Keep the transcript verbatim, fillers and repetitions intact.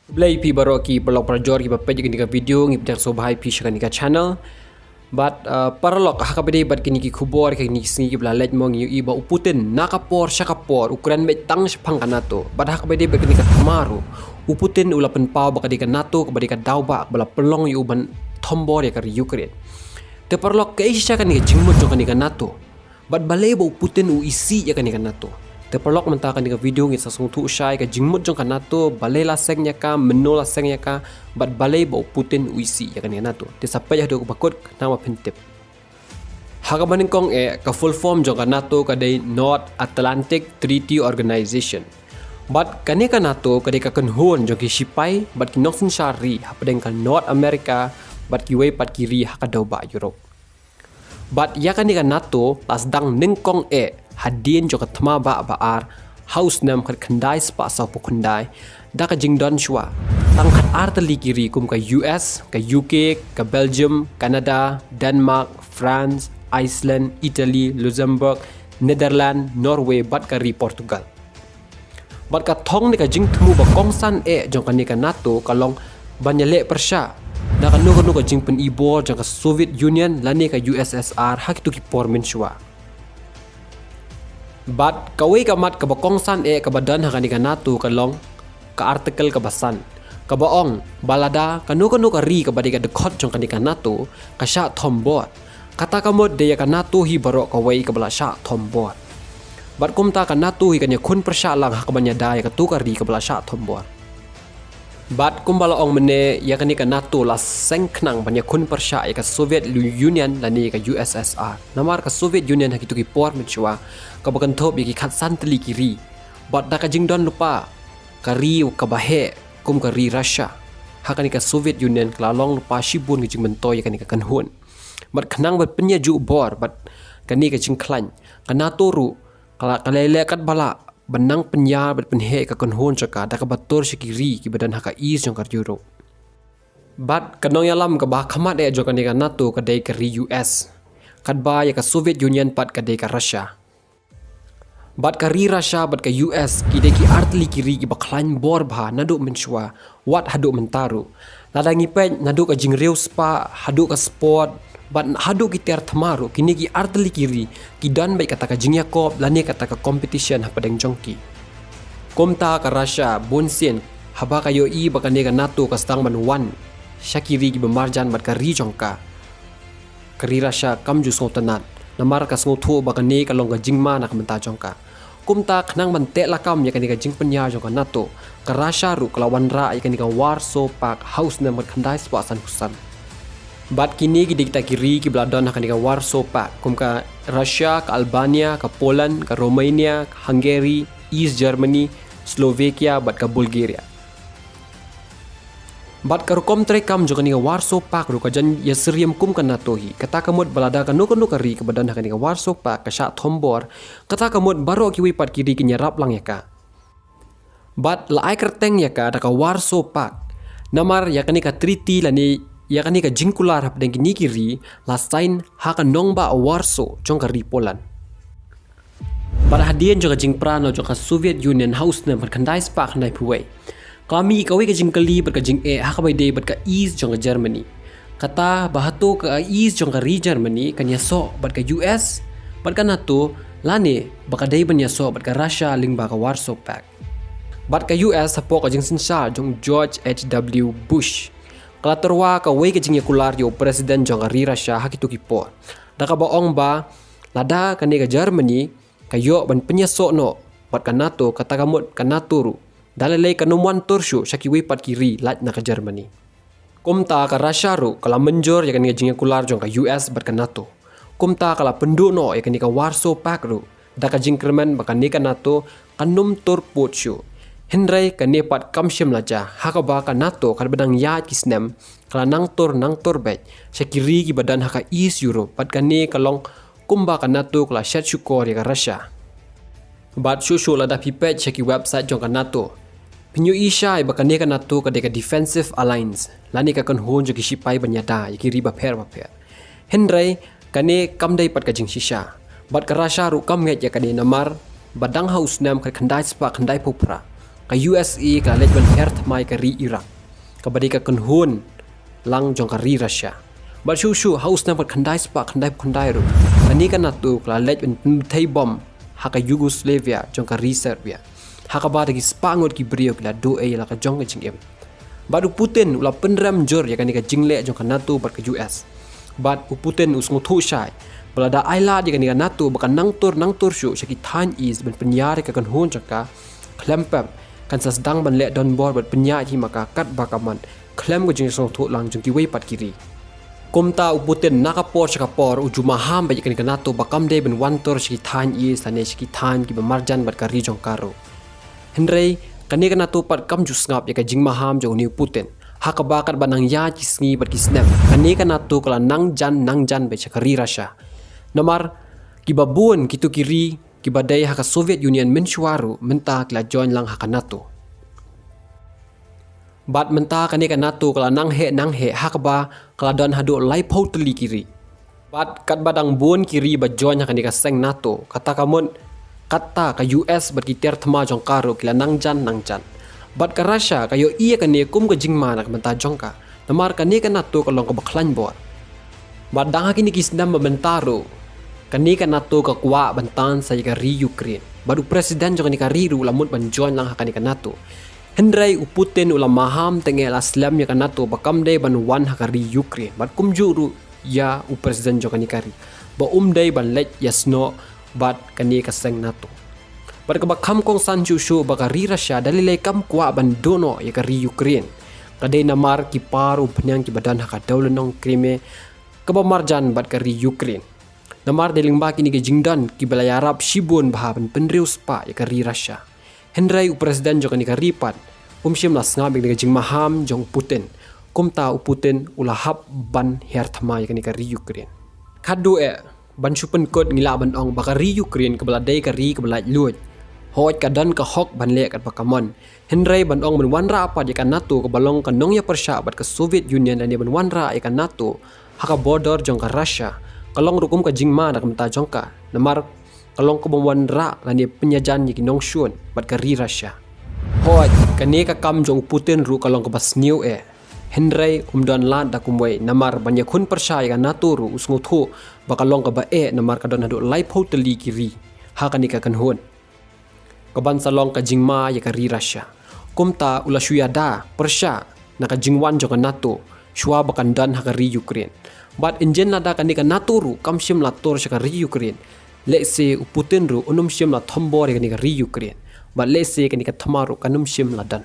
Khublei phi baroh ki paralok parajor kiba peit ïa kane ka video, ngi pdiang sngewbha ïa phi sha kane ka channel. Bad, uh, paralok, ha kaba ïadei bad kine ki khubor kine ki sngi kiba la leit mo ngi ïohi ba u Putin na ka por sha ka por u kren beit tang shaphang ka NATO. Bad ha kaba ïadei bad kane ka thma ruh, u Putin u la pynpaw ba ka dei ka NATO kaba dei ka daw ba, ba la pynlong ïa u ban thombor ïa ka ri Ukraine. Te paralok, kaei shisha kane ka jingmut jong kane ka NATO? Bad balei ba u Putin u isih ïa kane ka NATO? Te paralok, mynta kane ka video ngin sa sngewthuh shai ka jingmut jong ka NATO, balei la seng ïa ka, mynno la seng ïa ka, bad balei ba u Putin u isih ïa kane ka NATO. Te sa peit haduh kaba kut khnang ba phin tip. Ha kaba nyngkong eh, ka full form jong ka NATO ka dei North Atlantic Treaty Organization. Bad kane ka NATO ka dei ka kynhun jong ki shipai bad ki nongsynshar ri hapdeng ka North America bad kiwei pat ki ri ha ka dewbah Europe. Bad ïa kane ka NATO la sdang nyngkong eh hadien jong ka thma ba ba ar ha u snem khatkhyndai spah sawphew khyndai da ka jingdon shuwa tang khatar tylli ki ri kum ka U S, ka U K, ka Belgium, Canada, Denmark, France, Iceland, Italy, Luxembourg, Netherlands, Norway bad ka ri Portugal. Bad ka thong ne ka jingthmu ba kongsan eh jong kane ka NATO ka long ban ïaleh pyrshah da kano kano ka jingpynibor jong ka Soviet Union lane ka U S S R ha kito ki por mynshuwa. Bad kawei ka mat kaba kongsan eh kaba don ha kane ka NATO ka long ka article kaba san, kaba ong ba lada kano kano ka ri kaba dei ka dkhot jong kane ka NATO ka shah thombor, kata ka mut dei ïa ka NATO hi baroh kawei kaba la shah thombor. Bad kumta ka NATO hi kan ïakhun pyrshah lang ha kaban ïada ïa kato ka ri kaba la shah thombor. Bad kumba la ong mynne, ïa kane ka NATO la seng khnang ban ïakhun pyrshah ïa ka Soviet Lu-, Union lane ïa ka U S S R. Namar ka Soviet Union ha kito ki por mynshuwa kaba kynthup ïa ki khatsan tylli ki ri. Bad da ka jingdon lypa ka ri kaba heh kum ka ri Russia, ha kane ka Soviet Union ka la long lypa shibun ka jingmyntoi ïa kane ka kynhun. Bad khnang ban pynïajuh bor bad kane ka jingkhlaiñ, ka NATO ruh ka la, ka la ïaleh katba lah ban nang pynïar bad pynheh ïa ka kynhun jong ka da kaba tur sha ki ri kiba don ha ka east jong ka Europe. Bad ka nongïalam kaba ha khmat eh jong kane ka NATO ka dei ka ri U S, katba ïa ka Soviet Union pat ka dei ka Russia. Bad ka ri Russia bad ka U S ki dei ki artylli ki ri kiba khlaiñ bor bha naduh mynshuwa wat haduh mynta ruh. Lada ngi peit naduh ka jingriewspah haduh ka sport bad haduh ki tiar thma ruh, kine ki artylli ki ri ki don beit kata ka jingïakob lane kata ka competition hapdeng jong ki. Kumta ka Russia bunsien haba ka ïohi ba kane ka NATO ka sdang ban wan sha ki ri kiba marjan bad ka ri jong ka, ka ri Russia kam ju sngewtynnat, namar ka sngewthuh ba kane ka long ka jingma na ka bynta jong ka. Kumta khnang ban teh lakam ïa kane ka jingpynïar jong ka NATO, ka Russia ruh ka la wanrah ïa kane ka Warsaw Pact ha u snem khatkhyndai spah sanphew san. Bad kine ki dei kita ki ri kiba la don ha kane ka Warsaw Pact, kum ka Russia, ka Albania, ka Poland, ka Romania, ka Hungary, East Germany, Slovakia bad ka Bulgaria. Bad ka rukom treikam jong kane ka Warsaw Pact ruh ka jan ïasyriem kum ka NATO hi. Kata ka mut ba lada kano kano ka ri kaba don ha kane ka Warsaw Pact ka shah thombor, kata ka mut baroh kiwei pat ki ri kin ïarap lang ïa ka. Bad la ai kyrteng ïa ka da ka Warsaw Pact, namar ïa kane ka treaty lane ïa kane ka jingkular hapdeng kine ki ri la sign ha ka nongbah Warsaw jong ka ri Poland. Bad hadien jong ka jingpra noh jong ka Soviet Union ha u snem khatkhyndai spah khyndaiphew wei, ka la mih kawei ka jingkylli bad ka jingeh ha kaba ïadei bad ka east jong ka Germany. Kata ba hato ka east jong ka ri Germany kan ïasoh bad ka U S bad ka NATO, lane ba ka dei ban ïasoh bad ka Russia lyngba ka Warsaw Pact. Bad ka U S hapoh ka jingsynshar jong George H W Bush, ka la tyrwa kawei ka jingïakular ïa u president jong ka ri Russia ha kito ki por, da kaba ong ba lada kane ka Germany ka ïoh ban pynïasoh noh bad ka NATO, kata ka mut ka NATO ruh da lei lei kan ym wan tur shuh sha kiwei pat ki ri lait na ka Germany. Kumta ka Russia ruh ka la mynjur ïa kane ka jingïakular jong ka U S bad ka NATO. Kumta ka la pynduh noh ïa kane ka Warsaw Pact ruh da ka jingkyrmen ba kane ka NATO kan ym tur pud shuh. Hynrei kane pat kam shym la jia, ha kaba ka NATO katba dang ïaid ki snem ka la nang tur nang tur beit sha ki ri kiba don ha ka East Europe, bad kane ka long kumba ka NATO ka la shet shukor ïa ka Russia. Bad shuh shuh lada phi peit sha ki website jong ka NATO, phin ïohi shai ba kane ka NATO ka dei ka defensive alliance, lane ka kynhun jong ki shipai ban ïada ïa ki ri bapher bapher. Hynrei kane kam dei pat ka jingshisha. Bad ka Russia ruh kam ngeit ïa kane namar ba dang ha u snem khatkhyndai spah khyndaiphew phra, ka U S A ka la leit ban hiar thma ïa ka ri Iraq, kaba dei ka kynhun lang jong ka ri Russia. Bad shuh shuh ha u snem khatkhyndai spah khyndaiphew khyndai ruh, kane ka NATO ka la leit ban pynbthei bom ha ka Yugoslavia jong ka ri Serbia, ha kaba da ki spah ngut ki briew ki la duh ei ïa la ka jong ka jingim. Bad u Putin u la pynrem jur ïa kane ka jingleh jong ka NATO bad ka U S. Bad u Putin u sngewthuh shai ba lada ai lad ïa kane ka NATO ba kan nang tur nang tur shuh sha ki thaiñ East ban pynïar ïa ka kynhun jong ka, khlem pep kan sa sdang ban leh donbor bad pynïaid hi ma ka katba ka mon, khlem ka jingsngewthuh lang jong kiwei pat ki ri. Kumta u Putin na ka por sha ka por u ju maham beit ïa kane ka NATO ba kam dei ban wan tur sha ki thaiñ East lane sha ki thaiñ kiba marjan bad ka ri jong ka ruh. Hynrei kane ka NATO pat kam ju sngap ïa ka jingmaham jong une u Putin, ha kaba katba nang ïaid ki sngi bad ki snem, kane ka NATO ka la nang jan nang jan beit sha ka ri Russia. Namar kiba bun kito ki ri kiba dei ha ka Soviet Union mynshuwa ruh mynta ki la join lang ha ka NATO. Bad mynta kane ka NATO ka la nang heh nang heh, ha kaba ka la don haduh laiphew tylli ki ri. Bad katba dang bun ki ri ba join ha kane ka seng NATO, kata ka mut kata ka U S bad ki tiar thma jong ka ruh ki la nang jan nang jan. Bad ka Russia ka ïohi ïa kane kum ka jingma na ka bynta jong ka, namar kane ka NATO ka long kaba khlaiñ bor. Bad dang ha kine ki snem ba mynta ruh, kane ka NATO ka kwah ban tan sa ïa ka ri Ukraine. Bad u president jong kane ka ri ruh u la mut ban join lang ha kane ka NATO. Hynrei u Putin u la maham teng eh, la slem ïa ka NATO ba kam dei ban wan ha ka ri Ukraine. Bad kumjuh ruh ïa u president jong kane ka ri ba um dei ban leit ïasnoh bad kane ka seng NATO. Bad kaba kham kongsan shuh shuh ba ka ri Russia da lei lei kam kwah ban duh noh ïa ka ri Ukraine. Ka dei namar ki par umphniang kiba don ha ka dewlynnong Crimea, kaba marjan bad ka ri Ukraine. Namar dei lyngba kine ki jingdon kiba la ïarap shibun bha ban pynriewspah ïa ka ri Russia. Hynrei u president jong kane ka ri pat um shym la sngap ïa kane ka jingmaham jong u Putin. Kumta u Putin u la hap ban hiar thma ïa kane ka ri Ukraine. Khatduh eh, ban shu pynkut ngi lah ban ong ba ka ri Ukraine kaba la dei ka ri kaba laitluid, hooid ka don ka hok ban leh katba ka mon. Hynrei ban ong ban wanrah pat ïa ka NATO kaba long ka nongïapyrshah bad ka Soviet Union lane ban wanrah ïa ka NATO ha ka border jong ka Russia, ka long ruh kum ka jingma na ka bynta jong ka. Namar ka long kaba wanrah lane pynïajan ïa ki nongshun bad ka ri Russia. Hooid, kane ka kam jong u Putin ruh ka long kaba sniew eh. Hynrei um don lad da kumwei, namar ban ïakhun pyrshah ïa ka NATO ruh u sngewthuh ba ka long kaba eh, namar ka don haduh laiphew tylli ki ri ha kane ka kynhun, kaban sa long ka jingma ïa ka ri Russia. Kumta u la shu ïada pyrshah na ka jingwan jong ka NATO shuwa ba kan don ha ka ri Ukraine. Bad ynjin lada kane ka NATO ruh kam shym la tur sha ka ri Ukraine, lehse u Putin ruh un ym shym la thombor ïa kane ka ri Ukraine. Bad lehse kane ka thma ruh kan ym shym la don.